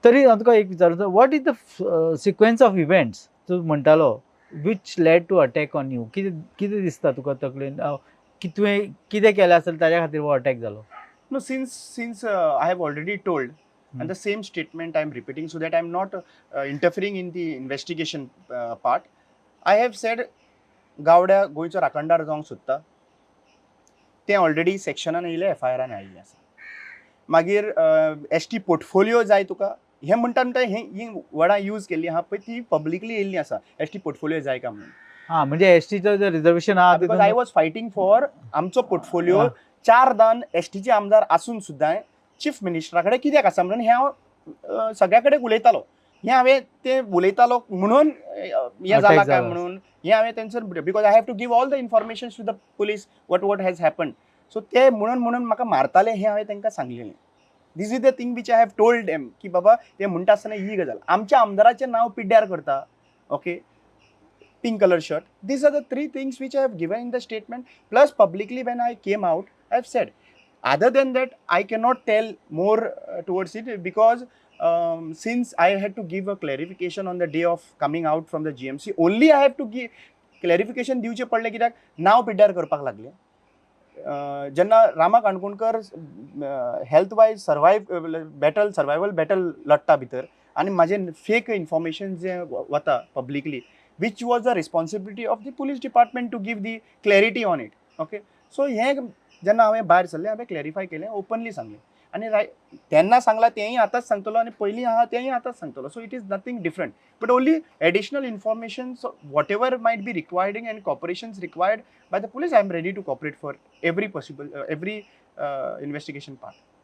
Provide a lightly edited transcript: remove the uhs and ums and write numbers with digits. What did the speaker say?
तरी हांव तुका एक विचारता, what is the sequence of events तूं म्हणटालो which led to attack on you? कितें कितें दिसता तुका तकलेन की तुवें कितें केलें आसतलें ताज्या खातीर हो अटॅक जालो? No, since I have already told, and the same statement I am repeating so that I am not interfering in the investigation part. I have said गावड्या गोंयचो राखणदार जावंक सोदता, तें ऑलरेडी सेक्शनान येयलें, एफआयआरान आयिल्लें आसा. मागीर एसटी पोर्टफोलियो जाय तुका हें म्हणटा म्हणटा, हें ही वर्डां यूज केल्ली आहा पळय, ती पब्लिकली येयल्ली आसा, एसटी पोर्टफोलियो जाय काय म्हणून. हां, म्हणजे एसटीचो जो रिजर्वेशन आहा because I was fighting for आमचो पोर्टफोलियो. चार दान एसटीचे आमदार आसून सुद्दां चीफ मिनिस्टरा कडेन कित्याक आसा म्हणून हें हांव सगळ्या कडेन उलयतालो. हें हांवें तें उलयतालो म्हणून हें Attack जालां काय जाला. म्हणून हें हांवें तेंचर, because I have to give all the information to the police what has happen. So ते म्हणून म्हणून म्हाका मारताले हें हांवें तांकां सांगलेलें. This is the thing which I have told them की बाबा, ते म्हणटा आसतना ही गजाल आमच्या आमदाराचें नांव पिड्ड्यार करता, okay, pink color shirt. These are the three things which I have given in the statement. Plus, publicly, when I came out, I have said. Other than that, I cannot tell more towards it because since I had to give a clarification on the day of coming out from the GMC, only I have to give clarification दिवचें पडलें कित्याक नांव पिड्ड्यार करपाक लागलें. जेन्ना रामा Kankonkar health wise survive battle, survival battle लडटा भितर आनी म्हाजें फेक इन्फॉर्मेशन जें वता publicly, which was the responsibility of the police department to give the clarity on it, okay? So हें जेन्ना हांवें भायर सरलें, हांवें क्लॅरिफाय केलें, ओपनली सांगलें आनी राय तेन्ना सांगलां तेंय आतांच सांगतलो आनी पयलीं आहा तेंय आतांच सांगतलो. So it is nothing different, but only additional information, whatever might be requiring and cooperations required by the police, I am ready to cooperate for every possible, every investigation part.